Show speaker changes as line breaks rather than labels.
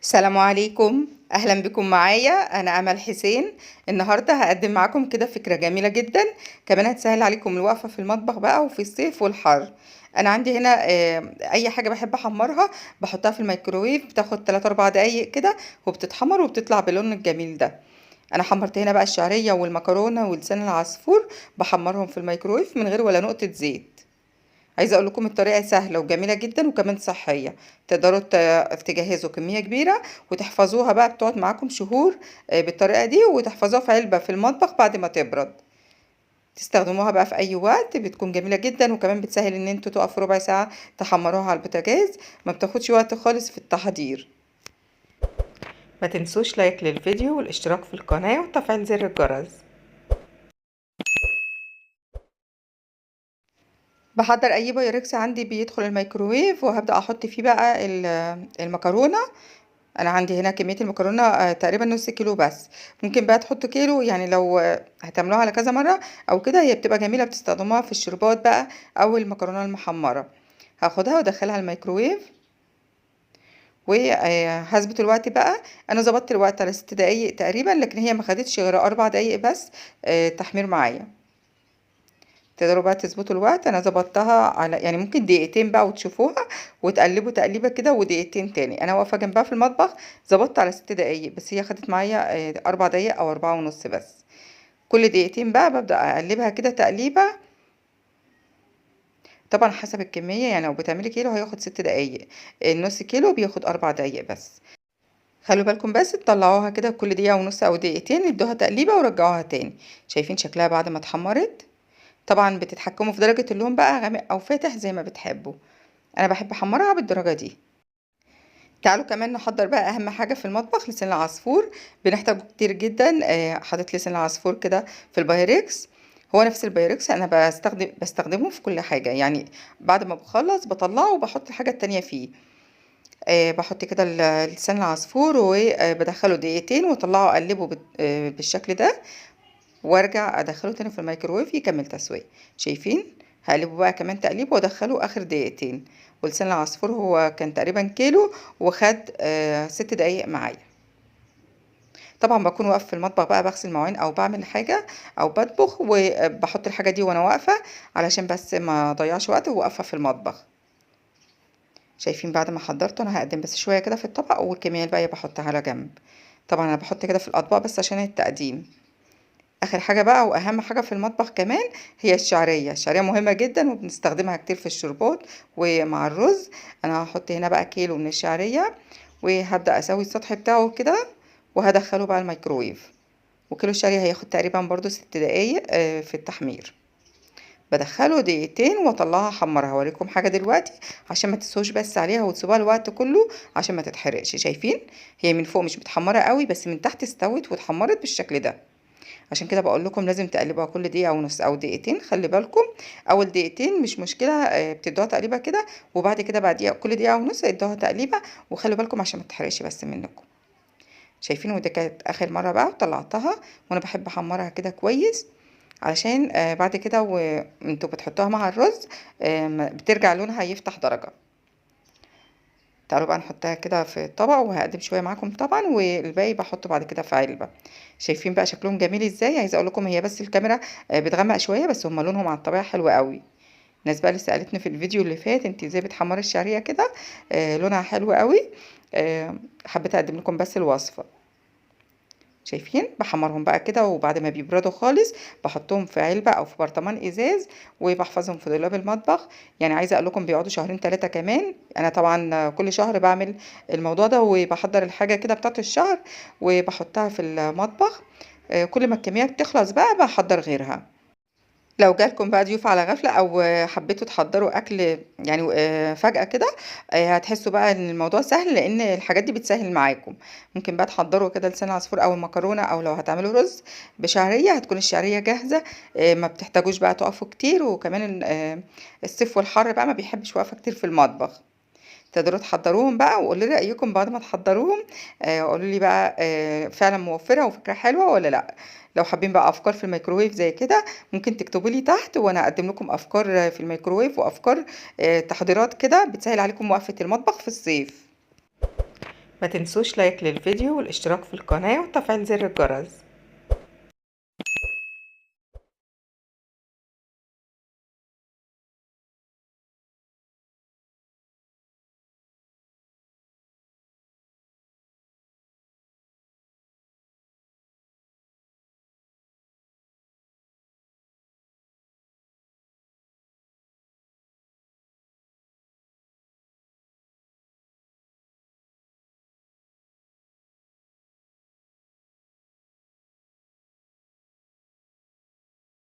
السلام عليكم، اهلا بكم معايا. انا امل حسين. النهارده هقدم معاكم كده فكرة جميلة جدا، كمان هتسهل عليكم الوقفة في المطبخ بقى وفي الصيف والحر. انا عندي هنا اي حاجة بحب احمرها بحطها في الميكروويف، بتاخد 3 4 دقايق كده وبتتحمر وبتطلع باللون الجميل ده. انا حمرت هنا بقى الشعرية والمكرونه ولسان العصفور، بحمرهم في الميكروويف من غير ولا نقطة زيت. عايزه اقول لكم الطريقة سهلة وجميلة جدا وكمان صحية، تقدروا تجهزوا كمية كبيرة وتحفظوها بقى، بتقعد معاكم شهور بالطريقة دي، وتحفظوها في علبة في المطبخ بعد ما تبرد، تستخدموها بقى في اي وقت، بتكون جميلة جدا. وكمان بتسهل ان انتوا تقفوا ربع ساعة تحمروها على البوتاجاز، ما بتاخدش وقت خالص في التحضير. ما تنسوش like للفيديو والاشتراك في القناة وتفعيل زر الجرس. بحضر اي بايركس عندي بيدخل الميكروويف، وهبدأ احط فيه بقى المكرونة. انا عندي هنا كمية المكرونة تقريبا نص كيلو بس، ممكن بقى تحطوا كيلو، يعني لو هتعملوها على كذا مرة او كده هي بتبقى جميلة، بتستخدموها في الشربات بقى او المكرونة المحمرة. هاخدها وادخلها الميكروويف وهظبط الوقت بقى. انا ظبطت الوقت على 6 دقايق تقريبا، لكن هي ما خدتش غير 4 دقايق بس تحمير معايا. تقدروا بقى تظبطوا الوقت، انا ظبطتها على يعني ممكن دقيقتين بقى وتشوفوها وتقلبوا تقليبه كده ودقيقتين تاني. انا واقفة جنبها في المطبخ ظبطت على 6 دقايق بس، هي خدت معايا 4 دقايق او 4 ونص بس. كل دقيقتين بقى ببدا اقلبها كده تقليبه، طبعا حسب الكمية، يعني لو بتعملي كيلو هياخد 6 دقايق، النص كيلو بياخد 4 دقايق بس. خلوا بالكم بس تطلعوها كده كل دقيقة ونص او دقيقتين، ادوها تقليبه ورجعوها تاني. شايفين شكلها بعد ما اتحمرت؟ طبعا بتتحكموا في درجة اللون بقى غامق او فاتح زي ما بتحبوا، انا بحب احمرها بالدرجة دي. تعالوا كمان نحضر بقى اهم حاجة في المطبخ، لسان العصفور. بنحتاجه كتير جدا. حاطط لسان العصفور كده في البايركس، هو نفس البايركس انا بستخدمه في كل حاجة، يعني بعد ما بخلص بطلعه وبحط الحاجة التانية فيه. بحط كده لسان العصفور وبدخله دقيقتين واطلعه اقلبه بالشكل ده، وارجع ادخله تاني في الميكروويف يكمل تسويه. شايفين؟ هقلبه بقى كمان تقليب وادخله اخر دقيقتين. ولسان العصفور هو كان تقريبا كيلو وخد 6 دقايق معايا. طبعا بكون واقفة في المطبخ بقى بغسل مواعين او بعمل حاجة او بطبخ، وبحط الحاجة دي وانا واقفة علشان بس ما اضيعش وقت وواقفه في المطبخ. شايفين بعد ما حضرته؟ انا هقدم بس شوية كده في الطبق، والكميه الباقية بحطها على جنب. طبعا انا بحط كده في الاطباق بس عشان التقديم. اخر حاجة بقى واهم حاجة في المطبخ كمان هي الشعرية. الشعرية مهمة جدا وبنستخدمها كتير في الشربات ومع الرز. انا هحط هنا بقى كيلو من الشعرية، وهبدا اسوي السطح بتاعه كده وهدخله بقى الميكروويف. وكيلو الشعرية هياخد تقريبا برضو 6 دقايق في التحمير. بدخله دقيقتين واطلعها احمرها. هوريكم حاجة دلوقتي عشان ما تسوش بس عليها وتسيبوها الوقت كله عشان ما تتحرقش. شايفين؟ هي من فوق مش متحمره قوي، بس من تحت استوت واتحمرت بالشكل ده. عشان كده بقول لكم لازم تقلبوها كل دقيقة ونص او دقيقتين. خلي بالكم اول دقيقتين مش مشكلة، بتدوها تقليبه كده، وبعد كده بعد دقيقة كل دقيقة ونص ادوها تقليبه، وخلوا بالكم عشان ما تتحرقش بس منكم. شايفين؟ وده كانت اخر مرة بقى وطلعتها، وانا بحب احمرها كده كويس علشان بعد كده وانتوا بتحطوها مع الرز بترجع لونها يفتح درجه. تعالوا بقى نحطها كده في الطبق، وهقدم شوية معاكم طبعا، والباقي بحطه بعد كده في علبة. شايفين بقى شكلهم جميل ازاي؟ عايزه اقول لكم هي بس الكاميرا بتغمق شوية، بس هم لونهم على الطبيعة حلو قوي. الناس بقى اللي سالتني في الفيديو اللي فات انت ازاي بتحمري الشعرية كده، لونها حلو قوي، حبيت اقدم لكم بس الوصفة. شايفين؟ بحمرهم بقى كده، وبعد ما بيبردوا خالص بحطهم في علبة او في برطمان ازاز وبحفظهم في دولاب المطبخ. يعني عايزه اقول لكم بيقعدوا شهرين 3 كمان. انا طبعا كل شهر بعمل الموضوع ده، وبحضر الحاجة كده بتاعت الشهر وبحطها في المطبخ. كل ما الكمية بتخلص بقى بحضر غيرها. لو جالكم بقى ضيوف على غفلة او حبيتوا تحضروا اكل يعني فجأة كده، هتحسوا بقى ان الموضوع سهل، لان الحاجات دي بتسهل معاكم. ممكن بقى تحضروا كده لسان عصفور او المكرونة، او لو هتعملوا رز بشعرية هتكون الشعرية جاهزة، ما بتحتاجوش بقى تقفوا كتير. وكمان الصيف والحر بقى ما بيحبش وقفة كتير في المطبخ. تقدروا تحضروهم بقى، وقولوا لي رأيكم بعد ما تحضروهم، قولوا لي بقى فعلا موفرة وفكرة حلوة ولا لا. لو حابين بقى افكار في الميكروويف زي كده ممكن تكتبوا لي تحت، وانا اقدم لكم افكار في الميكروويف وافكار تحضيرات كده بتسهل عليكم وقفة المطبخ في الصيف. ما تنسوش like للفيديو والاشتراك في القناة وتفعيل زر الجرس.